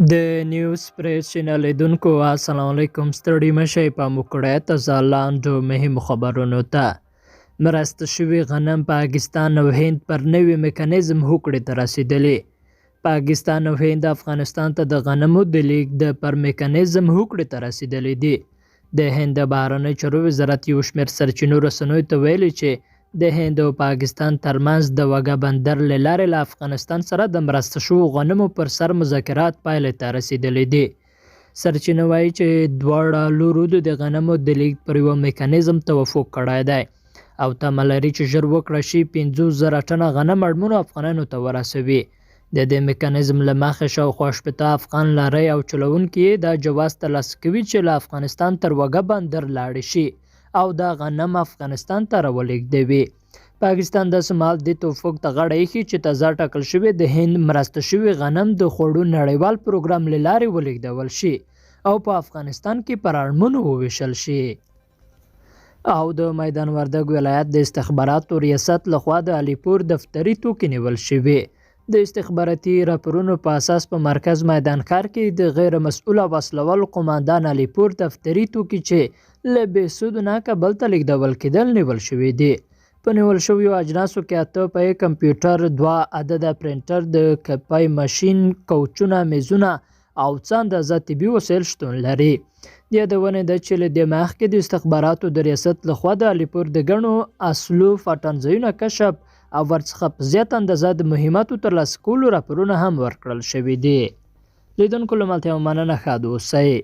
د نیوز پریس چینل لیدونکو السلام علیکم. ستړي مه شئ، پام وکړئ تازه لاندو مهمو خبرونو ته. مرسته شوي غنم پاکستان او هند پر نوي میکانیزم هوکړې ته رسېدلي. پاکستان او هند افغانستان ته د غنمو د لیږد پر میکانیزم هوکړې ته رسېدلي دي. د هند د بهرنیو چارو وزارت یو شمېر سرچینو رسنیو ته ویلي چې د هند او پاکستان ترمنځ د وګه بندر له لارې له افغانستان سره د مرسته شوو غنمو پر سر مذاکرات پایلې ته رسېدلي دي. سرچینه وایي چې دواړه لورو د غنمو د لیږد پر یوه میکانیزم توافق کړی دی او تمه لري چې ژر وکړای شي 50,000 ټنه غنم اړمنو افغانانو ته ورسوي. د دې میکانیزم له مخې شاوخوا 60 افغان لارۍ او چلوونکي یې دا جواز ترلاسه کوي چې له افغانستان تر وګه بندر لاړې شي او دا غنم افغانستان ته راولېږدوي. پاکستان داسې مهال دې توافق ته غاړه ایښې چې تازه ټاکل شوې د هند مرسته شوي غنم د خوړو نړیوال پروګرام له لارې ولېږدول شي او په افغانستان کې پر اړمنو وویشل شي. او د میدان وردګ ولایت د استخباراتو ریاست لخوا د علیپور دفتري توکي نیول شوي. د استخباراتي راپورونو په اساس په مرکز میدان ښار کې د غیر مسؤله وسلوال قوماندان علیپور دفتري توکي چې له بهسودو نه کابل ته لیږدول کېدل نیول شوي دي. په نیول شویو اجناسو کې 8 پایې کمپیوټر، 2 عدده پرنټر، د کپای ماشین، کوچونه، میزونه او څه اندازه طبي وسایل شتون لري. د یادونې ده چې له دې مخکې د استخباراتو د ریاست لخوا د علیپور د ګڼو اصلو پټنځایونه کشف او ورڅخه په زیاته اندازه د مهماتو ترلاسه کولو راپورونه هم ورکړل شوي دي. لیدونکو له ملتیا مننه، ښاد اوسئ.